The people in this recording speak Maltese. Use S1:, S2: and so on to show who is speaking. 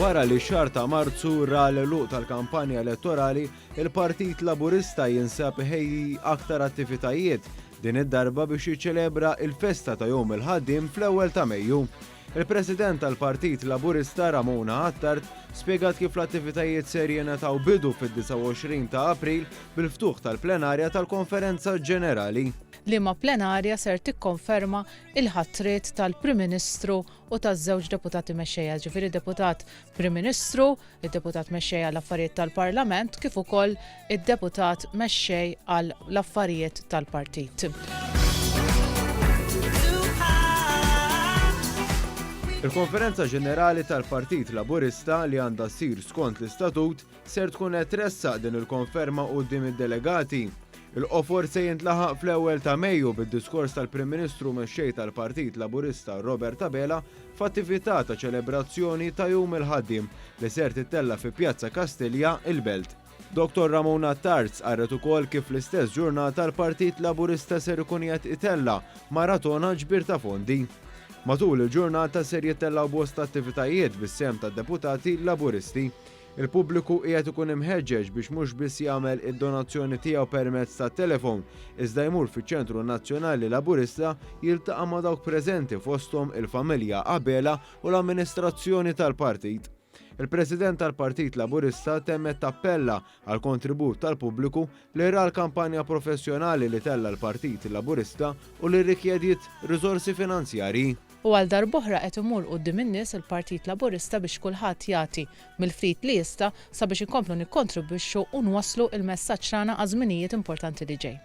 S1: Wara li x-xahar ta' Marzu ra l-għeluq tal-kampanja elettorali, il-Partit Laburista jinsab iħejji aktar attivitajiet, din id-darba biex jiċċelebra il-festa ta' Jum il-Ħaddiem fl-ewwel ta' Mejju. Il-President tal-Partit Laburista Ramona Attard spjegat kif l-attivitajiet ser jingħataw bidu fid-29 ta' April bil-ftuħ tal-plenarja tal-Konferenza Ġenerali.
S2: Liema plenarja ser tikkonferma il-ħatriet tal-Prim Ministru u taż-żewġ Deputati Mexxejja, jiġifieri Deputat Prim Ministru, id-Deputat Mexxej għall-Affarijiet tal-Parlament kif ukoll id-Deputat Mexxej għall-Affarijiet tal-Partit.
S1: Il-Konferenza Ġenerali tal-Partit Laburista li għandha ssir skont l-istatut ser tkun qed tressaq din il-konferma quddiem id-delegati. Il-qofol se jintlaħaq fl-ewwel ta' Mejju bid-diskors tal-Prim Ministru u Mexxej tal-Partit Laburista Robert Abela f'attività ta' ċelebrazzjoni ta' Jum il-Ħaddiem li ser tittella' fi Pjazza Kastilja, il-Belt. Dottor Ramona Attard stqarret ukoll kif fl-istess ġurnata l-Partit Laburista ser ikun qiegħed itella' maratona ġbir ta' fondi. Matul il-ġurnata ser jittellgħu bosta attivitajiet bis-sehem tad-deputati Laburisti. Il-pubbliku qiegħed ikun imħeġġeġ biex mhux biss jagħmel id-donazzjoni tiegħu permezz tat-telefon, iżda jmur fiċ-Ċentru Nazzjonali Laburista jiltaqa' ma' dawk preżenti fosthom il-familja Abela u l-amministrazzjoni tal-partit. Il-President tal-Partit Laburista temmet tappella għall-kontribut tal-pubbliku li ra l-kampanja professjonali li tella' l-Partit Laburista u li rrikjediet riżorsi finanzjarji.
S2: U għal darb'oħra qed imur quddiem in-nies il-Partit Laburista biex kulħadd jagħti mill-ftit li jista' sabiex inkomplu nikkontribwixxu u nwasslu il-messaġġ tagħna għaż-żminijiet importanti li ġej.